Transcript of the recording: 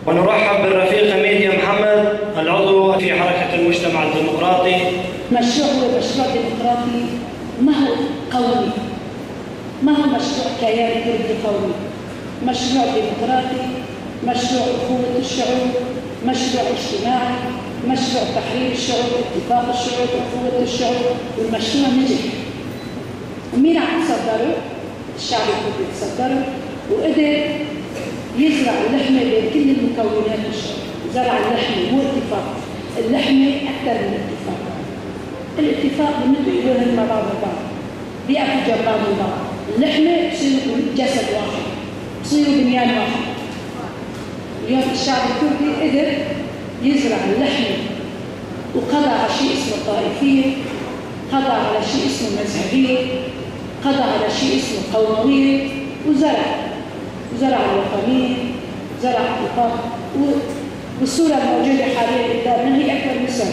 ونرحب بالرفيقة ميديا محمد، العضو في حركة المجتمع الديمقراطي. مشروع هو مشروع ديمقراطي، ما هو قومي، ما هو مشروع كيان كردي قومي، مشروع ديمقراطي، مشروع أخوة الشعوب، مشروع اجتماعي، مشروع تحرير الشعوب، اتفاق الشعوب، أخوة الشعوب. والمشروع نجح. ومين عم تصدره؟ الشعب الكردي تصدره وقدر يزرع اللحمة بين كل المكونات الشعب. زرع اللحمة، مو اتفاق، اللحمة أكثر من الاتفاق. الاتفاق بمدوا إيديهم مع بعض البعض، بيقفوا جنب بعض البعض. اللحمة بصيروا جسد واحد، بصيروا بنيان واحد. اليوم الشعب الكردي قدر يزرع اللحمة وقضى على شيء اسمه طائفية، قضى على شيء اسمه مذهبية، قضى على شيء اسمه قومية، وزرع الوطنية، زرع اتفاق. والصورة الموجودة حاليا قدامنا هي أكبر مثال.